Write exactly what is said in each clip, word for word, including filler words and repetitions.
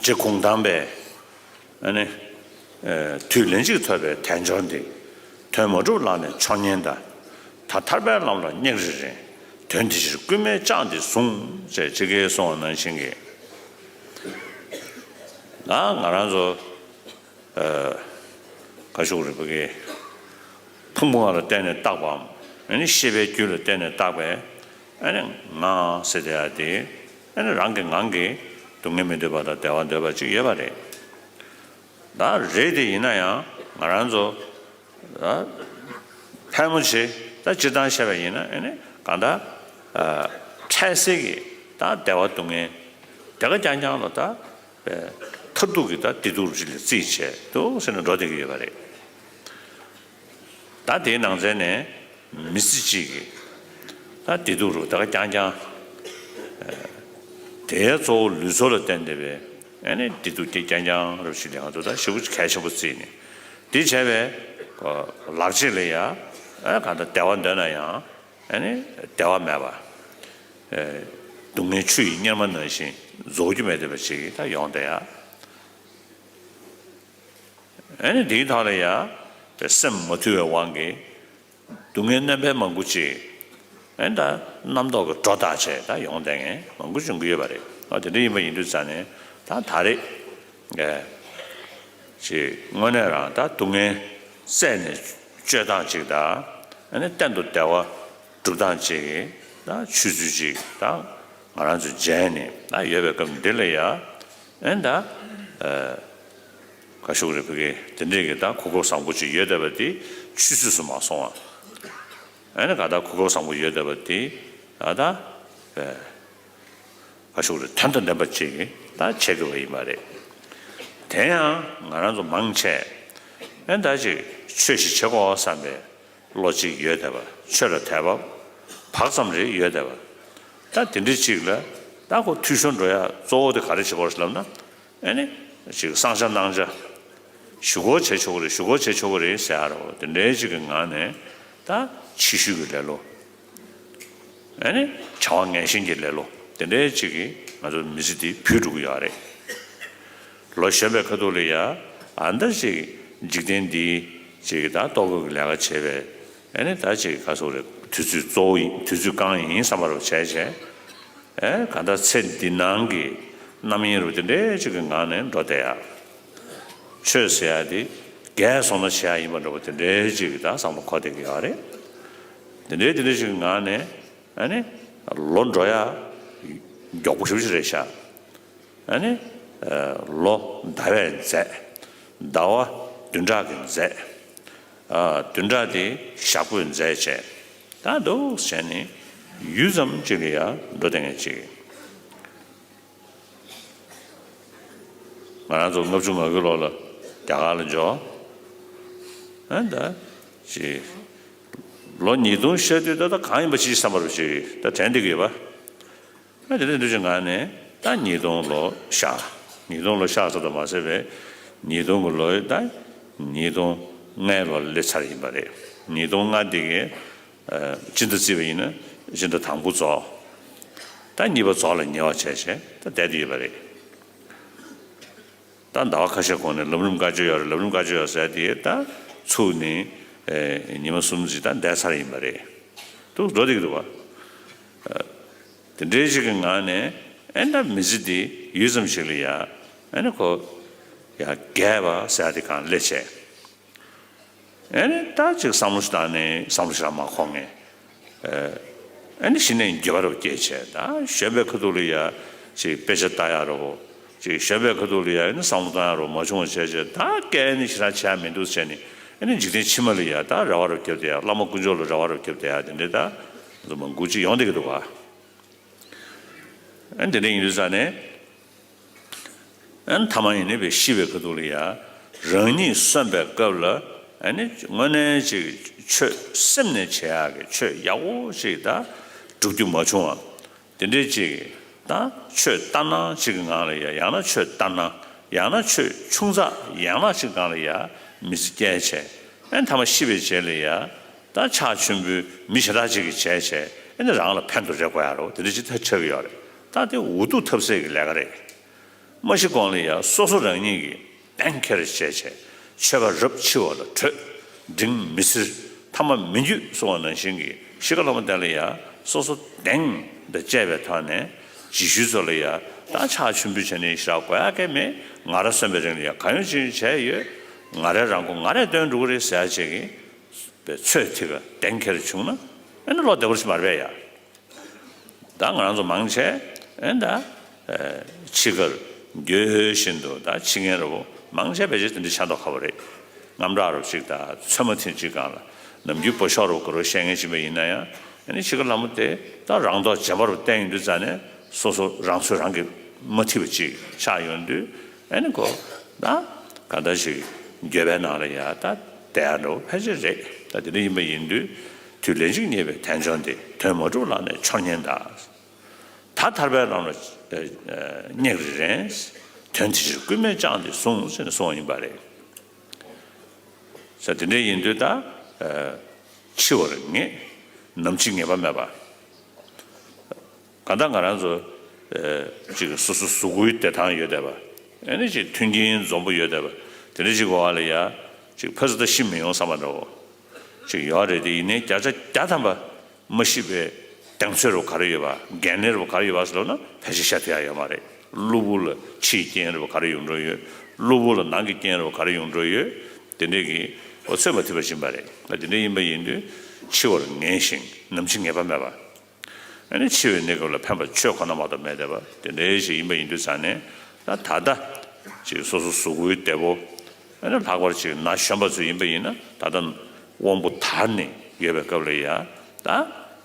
རྗེ་གུང་ཐང་པས་ཨ་ནི། ཨེ། དུས་ལན་གཅིག་ཐོབ་པའི་དལ་འབྱོར་འདི། དོན་མ་གྲུབ་ལག་ནས་འཕྱོག་ཉེན་དང་། ད་ཐར་པའི་ལམ་ལ་སྙེག་རེ་རེ། དོན་དེ་ཕྱིར་རྐུན་མས་བཅག་འདི་བཟུང་། ཅེས་ཅི་གའི་གསུངས་པ་ནང་བཞིན་གྱི། ད་ང་རང་ཚོ། ཨ། ག་ཞུ་དགོས་རེད། ཕ་གི་ཕུང་པོ་ལ་བརྟེན་ནས་བཏགས་པའམ། ཨ་ནི་ཤེས་པའི་རྒྱུད་ལ་བརྟེན་ནས་བཏགས་པའི། ཨ་ནི་ང་ཟེར་བསྡད་ཡ་དེ། ཨ་ནི་རང་གི་ངང་གིས་སྡུག་བསྔལ་མི་འདོད་པ་དང་བདེ་བ་འདོད་པ་ཅིག་ཡོད་པ་རེད། ད་རེད་དེ་ཡིན་ན་ཡང་ང་རང་ཚོ། ཨ། ཕལ་མོ་ཆེ་ད་སྤྱིར་བཏང་བཤད་པ་ཡིན་ན། ཨ་ནི་གང་ལྟར། ཨ། འཕྲལ་སེལ་གྱི་ད་བདེ་བ་སྡུག་བསྔལ་དེ་ག་རྐྱང་རྐྱང་ལ་ད། པའི་མཐར་ཐུག་གི་ད་བདེ་སྡུག་རུ་ཅིག་ལ་རྩིས་བྱས་འདུག་ཟེར་ནས་འགྲོ་བསྡད་ཀྱི་ཡོད་པ་རེད། ད་དེའི་ནང་ཚན་ནས་མི་ཚེ་གཅིག་གི་ད་བདེ་སྡུག་རུ་ད་ག་རྐྱང་རྐྱང་། ཨ། དེའི་གཙོ་བོ་ལུས་སྲོག་ལ་བརྟེན་བསྡད་པའི། ཨ་ནི་བདེ་སྡུག་དེ་རྐྱང་རྐྱང་རུ་ཞིག་ལ་ང་ཚོ་ད་ཞེ་པོ་གལ་ཆེན་པོ་བརྩིས་ནས། དེ་བྱས་པའི་ལག་རྗེས་ལ་ཡ། ཨ། གང་ལྟར་བདེ་བ་འདོད་ན་ཡང་། ཨ་ནི་བདེ་བ་མེད་པ། ཨེ། སྡུག་བསྔལ་ཆུ་ཡི་གཉེར་མ་ནང་བཞིན་རྫོགས་རྒྱུ་མེད་བསྡད་པ་ཅིག་ད་ཡོང་བསྡད་ཡ། ཨ་ནི་དེའི་ཐོག་ལ་ཡ། དེ་སེམས་མ་དུལ་བའི་དབང་གིས་སྡུག་བསྔལ་སྣོན་པ་མང་པོ་ཅིག་ཨ་ནི་ད་རྣམ་རྟོག་གི་སྒྲོ་བཏགས་བྱས་ད་ཡོང་བསྡད་མཁན་མང་པོ་བྱུང་གི་ཡོད་པ་རེད། ཨ། དེ་འདྲ་ཡིན་པ་ཡིན་དུས་ཙང་ནས་ད་ད་རེས། ཨེ། ཅིག་དངོས་གནས་རང་ད་སྡུག་བསྔལ་རྩད་ནས་གཅོད་སྟངས་ཅིག་དང་། ཨ་ནི་གཏན་དུ་བདེ་བ་སྒྲུབ་སྟངས་ཅིག་ད་ཆུད་ཟོས་ཅིག་ད་ང་རང་ཚོ་མཇལ་ནས་ད་ཡོད་པའི་སྐབས་འདི་ལ་ཡ། ཨ་ནི་ད། ཨ། ག་ཞུ་དགོས་རེད། ཕ་གི་དེ་འདྲས་ཀྱི་ད་གོ་སྐབས་བཟང་པོ་ཅིག་ཡོད་བསྡད་པ་དེ་ཆུད་ཟོས་སུ་མ་སོང་བ། ཨ་ནི་ག་ད་གོ་སྐབས་བཟང་པོ་ཡོད་བསྡད་པ་དེ་ད་ད། ཨ། ག་ཞུ་དགོས་རེད། དོན་དང་ལྡན་པ་ཅིག་ད་བྱེད་དགོས་པ་ཡིན་པ་རེད། དེ་ཡང་ང་རང་ཚོ་མང་ཆེ། ཨ་ནི་ད་ཅིག་ཆོས་ཤིག་བྱེད་དགོས་བསམ་པའི་བློ་གཅིག་ཡོད་བསྡད་པ། ཆོས་ལ་དད་པ་བག་ཙམ་རེ་ཡོད་བསྡད་པ། ད་དེ་འདྲ་ཅིག་ལ་ད་ཁོ་འཐུས་ཤོར་འགྲོ་ཡ་གཙོ་བོ་དེ་ག་རེ་བྱེད་དགོས་རེད་ལབ་ན། ཨ་ནི་ཅིག་བསང་བྱ་གནང་བྱ། ཞུ་སྒོ་བྱེད་ཆོག་གི་རེད། ཞུ་སྒོ་བྱེད་ཆོག་གི་རེད་ཟེར་ཡ་རོ། དེ་འདྲའི་ཅིག་གི་ངང་ནས་ད་ཕྱི་བཤོལ་གྱི་ལེ་ལོ། ཨ་ནི་བྱ་བ་ངན་ཞེན་གྱི་ལེ་ལོ་དེ་འདྲའི་ཅིག་གིས་ང་ཚོ་མི་ཚེ་འདི་བུད་འགྲོ་གི་ཡོད་རེད། ལོ་གཞོན་པའི་ཁ་ཐུག་ལ་ཡ། ཨ། འདི་ཅིག་འཇིག་རྟེན་འདི་ཅིག་ད་ལྟོ་གོས་ཀྱི་ལས་ཀ་བྱེད་པའི། ཨ་ནི་ད་ཅིག་ག་ཟེར་དགོས་རེད། དུས་ཚོད་གཙོ་བོ་ཡིན། དུས་ཚོད་རྐང་ཡིན་བསམ་པ་རུ་བྱས་བྱས། ཨེ། གང་ལྟར་ཚེ་འདི་ནང་གི་རྣམ་གཡེང་རུ་དེ་འདྲའི་ཅིག་གི་ངང་ནས་འགྲོ་བསྡད་ཡ། ཆོས་ཟེར་ཡ་དེ་རྒས་སོང་ན་བྱེད་ཡ་ཡིན་པ་འདྲ་པོ་དེ་འདྲའི་ཅིག་གི་ད་བསམ་བློ་འཁོར་བསྡད་ཀྱི་ཡོད་རེད། དེ་འདྲའི་དེ་འདྲའི་ཅིག་གི་ངང་ནས། ཨ་ནི་ལོ་འགྲོ་ཡ་མགྱོགས་པོ་ཞེ་པོ་ཅིག་རེད་ཤག་ཨ་ནི། ཨ། ལོ་ཟླ་བས་འཛད། ཟླ་བ་བདུན་ཕྲག་གིས་འཛད། ཨ། བདུན་ཕྲག་དེ་ཞག་པོས་འཛད་བྱས། ད་འདུག་བྱས་ནས་ཡུད་ཙམ་ཅིག་ལ་ཡ་འགྲོ་བསྡད་མཁན་ཅིག་ང་རང་ཚོ་ལྔ་བཅུ་ང་དགུའི་ལོ་ལ་རྒྱ་གར་ལ་འབྱོར། ཨ། ད་ཅིག་ལོ་ཉིས་སྟོང་བཤད་དུས་ད་ལྟ་གང་ཡིན་པ་ཅིག་བསམ་པ་རུ་ཅིག་ད་དྲན་བསྡད་ཀྱི་ཡོད་པ། ཨ། དེ་འདྲ་འདུག་ཅིག་ངང་ནས་ད་ཉིས་སྟོང་ལོ་ཤར། ཉིས་སྟོང་ལོ་ཤར་ཙམ་དུ་མ་ཟད་པའི་ཉིས་སྟོང་གི་ལོ་ད་ཉིས་སྟོང་ལྔའི་ལོ་ལ་སླེབས་ཚར་ཡིན་པ་རེད། ཉིས་སྟོང་ལྔ་འདི་གའི། ཨ། སྤྱི་ཟླ་བརྩིས་པ་ཡིན་ན་སྤྱི་ཟླ་དང་པོ་རྫོགས། ད་གཉིས་པ་རྫོགས་ལ་ཉེ་བ་བྱས་བྱས་ད་བསྡད་དུ་ཡོད་པ་རེད། ད་ཟླ་བ་ཁ་ཤས་གོང་ནས་ལམ་རིམ་བཀའ་ཆོས་ཡོད་རེད། ལམ་རིམ་བཀའ་ཆོས་ཡོད་ཟེར་དེ་ད་ཚུགས་ནས། ཨེ། ཉི་མ་གསུམ་ཙམ་ད་བསྡད་ཚར་ཡིན་པ་རེད། འདུག་འགྲོ་བསྡད་ཀྱི་འདུག་བ། ཨ། དེ་འདྲའི་ཞིག་གི་ངང་ནས་ཨེ་ད་མི་ཚེ་འདི་ཡུད་ཙམ་ཞིག་ལ་ཡ། ཨེ་ནི་ཁོ་ཡ་རྒས་པ་ཟེར་དེ་གང་སླེབས་བྱས། ཨེ་ནི་ད་ཅིག་བསམ་བློ་ཞིག་བཏང་ནས་བསམ་བློ་ཞིག་ལ་མ་འཁོར་ངེས། ཨེ་ནི་གཞི་ནས་འགྱོད་པ་རུ་སྐྱེས་བྱས། ད་གཞོན་པའི་ཁ་ཐུག་ལ་ཡ་ཅིག་དཔེ་ཆ་ལྟ་ཡ་རུ། ཅིག་གཞོན་པའི་ཁ་ཐུག་ལ་ཡ་ཨེ་ནི་བསམ་བློ་བཏང་ཡ་རུ་མ་བྱུང་བ་བྱས་བྱས། ད་སྐད་ནི་ཞེ་དྲག་བྱས་མི་འདུག་བྱས་ནས། ཨེ་ནི་འཇིག་རྟེན་ཕྱི་མ་ལ་ཡ་ད་རེ་བ་རུ་བརྒྱབ་བསྡད་ཡ། བླ་མ་དཀོན་མཆོག་ལ་རེ་བ་རུ་བརྒྱབ་བསྡད་ཡ་དེ་འདྲའི་ད་མང་པོ་ཅིག་ཡོང་བསྡད་ཀྱི་འདུག་བ། ཨ། དེ་འདྲ་ཡིན་དུས་ཙང་ནས། ཨ། མཐའ་མ་ཡིན་ནི་བའི་ཤི་བའི་ཁ་ཐུག་ལ་ཡ། རང་ཉིད་གསོན་པའི་སྐབས་ལ། ཨ་ནི་དངོས་གནས་ཅིག་ཆོས་སེམས་ནས་བྱེད་ཡག་གི་ཆོས་ཡག་པོ་ཞིག་ད་སྒྲུབ་རྒྱུ་མ་བྱུང་བ། དེ་འདྲའི་ཅིག་ད་ཆོས་ལྟར་སྣང་ཅིག་གི་ངང་ལ་ཡ། ཡང་ན་ཆོས་ལྟར་སྣང་། ཡང་ན་ཆོས་ཆུང་ཙག་ཡན་ལག་ཅིག་སྒང་ལ་ཡ་མི་ཚེ་བསྐྱལ་བྱས། ཨ་ནི་མཐའ་མ་ཤི་བའི་རྗེས་ལ་ཡ། ད་ཕྱག་མཆོད་འབུལ་མི་ཞེ་དྲག་ཅིག་གིས་བྱས་བྱས། ཨ་ནི་རང་ལ་ཕན་ཐོགས་རེ་དགོས་ཡ་རོ། དེ་འདྲ་ཅིག་ཐག་ཆོད་ཀྱི་ཡོད་རེད། ད་དེ་འུ་སྡུག་ཐབས་ཟད་ཀྱི་ལས་ཀ་རེད། མ་ཤི་གོང་ལ་ཡ་སོ་སོ་རང་ཉིད་ཀྱིས་གདེང་འཁེལ་བྱས་བྱས། ཆོས་པ་རབ་འཆི་བ་ལ་བྲོས། འབྲིང་མི་སེར་ཐ་མ་མི་འགྱུར་གསུང་བ་ནང་བཞིན་གྱི་ཤི་ཁ་ལྷ་མོ་དེ་ལ་ཡ་སོ་སོ་གདེང་དང་བཅས་པའི་ཐོག་ནས་རྗེས་ཤུལ་ཚོ་ལ་ཡ་ད་ཕྱག་མཆོད་འབུལ་བྱས་ནས་ཞེ་དྲག་དགོས་ཡ་གང་མེད། ང་རང་གསོན་པའི་རིང་ལ་ཡ་གང་ཡོད་ཅི་ཡོད་བྱས་ཡོད། ང་རང་རང་མགོ་ང་རང་བཏོན་འགྲོ་གི་རེད་ཟེར་ཡ་ཅིག་གི་པའི་ཚོད་ཐིག་ག་གདེང་འཁེལ་བྱུང་ན་ཨེ་ནི་བློ་བདེ་པོ་ཞིག་མ་རེད་པས་ཡ། ད་ང་རང་ཚོ་མང་ཆེ་ཨེ་ད་ཨེ་འཆི་ཁར་འགྱོད་བཞིན་དུ་ད་འཆི་མཁན་ར་བོ་མང་ཆེ་ཕལ་ཆེར་དེ་འདྲ་ཆགས་མདོག་ཁ་པོ་རེད། དངངས་སྐྲག་ར་བོ་ཅིག་དང་ཚོད་མ་ཐིག་ཅིག་སྒང་ལ་ནམ་རྒྱུན་སྦོ་ཤོག་ར་བོ་ག་རེ་བཤད་མཁན་ཅིག་མ་ཡིན་ན་ཡང་ཨེ་ནི་འཆི་ཁ་ལྷ་མོ་དེ་ད་རང་མདོག་རྗེན་པ་ར་བོ་བསྟན་ཡོང་དུས་ཙ་ནས་སོ་སོ་རང་ཚོད་རང་གིས་མ་ཐིག་པ་ཅིག་ཆགས་ཡོང་དུས་ཨེ་ནི་ཁོ་ད་ག་འདྲ་ཞིག་འགྱོད་པའི་ནང་ལ་ཡ་ད་བསྡད་ཡ་འདྲ་བོ་ཕལ་ཆེར་རེད། ད་དེ་འདྲ་ཡིན་པ་ཡིན་དུས། དུས་ལན་གཅིག་རྙེད་པའི་དལ་འབྱོར་འདི། དོན་མ་གྲུབ་ལག་ནས་འཆོར་ཉེན་གདའ། ད་ཐར་པའི་ལམ་ལ་སྙེག་རེ་རན། དོན་དེ་ཕྱིར་སྐུལ་མས་བསྐྱངས་ཏེ་ཟུངས་ཟེར་ནས་གསུངས་པ་ཡིན་པ་རེད། ས་དེ་འདྲ་ཡིན་དུས་ད་འཆི་བར་ངེས། ནམ་འཆི་ངེས་པ་མེད་པ། གང་ལྟར་ང་རང་ཚོ་ཅིག་སོ་སོ་གཟུགས་པོའི་བདེ་ཐང་ཡོད་བསྡད་པ། ཨེ་ནི་ཅིག་མཐུན་རྐྱེན་འཛོམས་པོ་ཡོད་བསྡད་པ། དེ་འདྲ་ཅིག་གི་འོག་ལ་ཡ་ཅིག་ཕར་ཚུར་ད་ཤི་མི་ཡོང་བསམ་པ་འདྲ་བོ་ཅིག་ཡོད་རེད། དེ་ཡིན་ནའི་བརྒྱ་ཆ་བརྒྱ་ཐམ་པ་མ་ཤི་བའི་གདེང་ཚོད་རུ་ག་རེ་ཡོད་པ། འགན་ལེན་རུ་ག་རེ་ཡོད་པ་ཟེར་ལབ་ན་ཕལ་ཆེར་བཤད་ཐུབ་ཡ་ཡོད་མ་རེད། གློ་བུར་ལ་ཕྱིའི་རྐྱེན་རུ་ག་རེ་ཡོང་འགྲོ་ཡོད། གློ་བུར་ལ་ནང་གི་རྐྱེན་རུ་ག་རེ་ཡོང་འགྲོ་ཡོད། དེ་འདྲས་ཀྱི་འོ་ཚོད་མ་ཐིག་པ་ཡིན་པ་རེད། དེ་འདྲས་ཡིན་པ་ཡིན་དུས་འཆི་བར་ངེས་ཤིང་ནམ་འཆི་ངེས་པ་མེད་པ། ཨ་ནི་འཆི་བའི་གནས་སྐབས་ལ་ཕན་པ་ཆོས་ཁོ་ན་མ་གཏོགས་མེད་བསྡད་པ་དེ་འདྲའི་ཞིག་ཡིན་པ་ཡིན་དུས་ཙང་ནས། ད་ད་ལྟ་ཅིག་སོ་སོ་གཟུགས་པོའི་བདེ་པོ། ཨ་ནི་ལྷག་པར་ཅིག་ན་གཞོན་པ་ཚོ་ཡིན་པ་ཡིན་ན་ད་ལྟ་དབང་པོ་དར་ནས་ཡོད་པའི་སྐབས་ལ་ཡ་ད་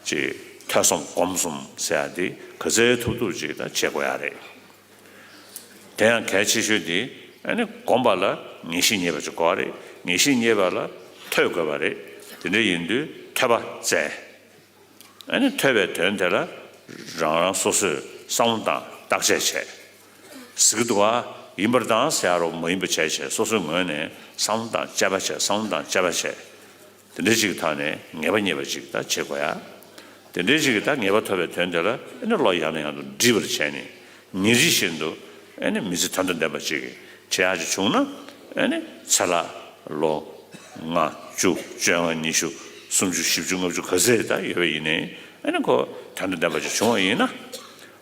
ཅིག་ཐོས་བསམ་སྒོམ་གསུམ་ཟེར་ཡ་དེ་ག་ཚོད་ཐུབ་ཐུབ་ཅིག་ད་བྱེད་དགོས་ཡ་རེད། དེ་ཡང་གལ་ཆེ་ཤོས་དེ་ཨ་ནི་སྒོམ་པ་ལ་ངེས་ཤེས་རྙེད་པ་ཅིག་དགོས་པ་རེད། ངེས་ཤེས་རྙེད་པ་ལ་ཐོས་དགོས་པ་རེད། དེ་འདྲ་ཡིན་དུས་ཐོས་པ་བཙལ། ཨ་ནི་ཐོས་པའི་དོན་དེ་ལ་རང་རང་སོ་སོས་བསམ་བློ་བཏང་བརྟག་དཔྱད་བྱས། ཟེར་གི་འདུག་བ། ཡིན་པར་བཏང་ཟེར་ཡ་རོགས་མ་ཡིན་པ་བྱས་བྱས་སོ་སོའི་ངོས་ནས་བསམ་བློ་བཏང་དཔྱད་པ་བྱས། བསམ་བློ་བཏང་དཔྱད་པ་བྱས། དེ་འདྲ་ཅིག་གི་ཐོག་ནས་ངེས་པ་རྙེད་པ་ཅིག་ད་བྱེད་དགོས་ཡ། དེ་འདྲ་ཅིག་གི་ད་ངེས་པ་ཐོབ་པའི་དོན་དེ་ལ་ཨ་ནི་བློ་ཡང་ནས་ཡང་དུ་འདྲིས་པར་བྱས་ནས་ཉིན་རེ་བཞིན་དུ་ཨ་ནི་མི་ཚེ་དོན་དང་ལྡན་པ་ཅིག་བྱེད་ཡག་ཅིག་བྱུང་ན། ཨ་ནི་ཚེ་ལྷག་ལོ་ལྔ་བཅུ་བཅོ་ལྔ་ཉི་ཤུ་སུམ་ཅུ་བཞི་བཅུ་ལྔ་བཅུ་ག་ཚོད་ད་ཡོད་པ་ཡིན་ནའི་ཨ་ནི་ཁོ་དོན་དང་ལྡན་པ་ཅིག་བྱུང་བ་ཡིན་ན།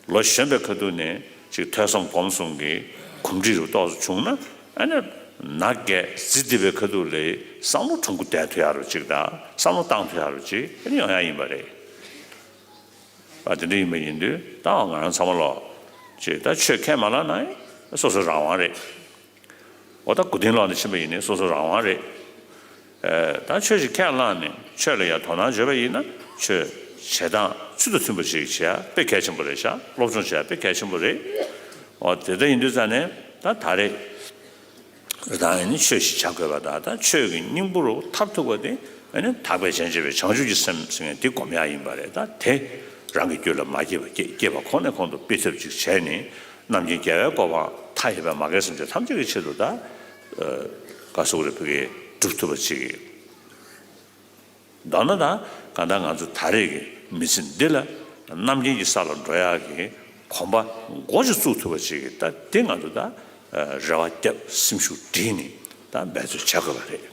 ལོ་གཞོན་པའི་ཁ་ཐུག་ནས་ཅིག་ཐོས་བསམ་སྒོམ་གསུམ་གྱི་གོམས་འདྲིས་རུ་ཏོག་ཙམ་བྱུང་ན། ཨ་ནི་ན་རྒས་ཟི་ལྡི་བའི་ཁ་ཐུག་ལ་བསམ་བློ་དྲང་པོ་བསྡད་ཐུབ་ཡག་རུ་ཅིག་དང་བསམ་བློ་བཏང་ཐུབ་ཡག་རུ་ཅིག་ཨ་ནི་ཡོང་ཡག་ཡིན་པ་རེད། ཨ་དེ་འདྲ་ཡིན་པ་ཡིན་དུས་ད་ང་རང་ཚང་མ་ལོག་ཅིག་ད་ཆོས་ཁས་མ་བླངས་ན་སོ་སོ་རང་དབང་རེད། འོ་ད་སྐུ་རྟེན་ལོག་ནས་ཕྱིན་པ་ཡིན་ནའི་སོ་སོ་རང་དབང་རེད། ཨེ་ད་ཆོས་ཤིག་ཁས་བླངས་ནས་ཆོས་ལ་ཡང་དོ་སྣང་བྱས་པ་ཡིན་ན་ཆོས་བྱེད་སྟངས་ཚུལ་དང་མཐུན་པ་ཞིག་བྱེད་ཡ་དཔེ་གལ་ཆེན་པོ་རེད་ཤག་སློབ་སྦྱོང་བྱེད་ཡ་དཔེ་གལ་ཆེན་པོ་རེད། འོ་དེ་ལྟར་ཡིན་དུས་ཙང་ནས་ད་ད་རེས་རང་ཡིན་ནི་ཆོས་ཤིག་བྱ་དགོས་པ་དང་ད་ཆོས་ཀྱི་སྙིང་པོ་རུ་ཐར་ཐུབ་པ་དེ་ཨ་ནི་ཐེག་པའི་སྤྱན་ཆེན་པའི་བྱང་ཆུབ་ཀྱི་སེམས་ཟེར་མཁན་དེ་སྒོམ་ཡ་ཡིན་པ་རེད། ད་དེ་རང་གི་རྒྱུད་ལ་མ་སྐྱེས་པ་སྐྱེ་སྐྱེས་པ་ཁོ་ནས་ཁོང་དུ་སྤེལ་ཐབས་ཅིག་བྱས་ནས་རྣམ་མཁྱེན་རྒྱལ་བའི་གོ་འཕང་མཐའ་ཡས་པའི་མ་རྒན་སེམས་ཅན་ཐམས་ཅད་ཀྱི་ཆེད་དུ་ད་ག་སོག་རེ་ཕུ་གེ་སྒྲུབ་ཐུབ་པ་ཅིག་མདོར་ན་ད་གང་ལྟར་ང་ཚོ་ད་རེས་ཀྱི་མི་ཚེ་འདི་ལ་རྣམ་མཁྱེན་གྱི་ས་ལ་འགྲོ་ཡག་གི་གོམ་པ་འགོ་ཅིག་བཙུགས་ཐུབ་པ་ཅིག་ད་དེ་ང་ཚོ་ད་རེ་བ་བརྒྱབ་སེམས་ཤུགས་བསྒྲིལ་ནས་ད་འབད་རྩོལ་བྱ་དགོས་པ་རེད།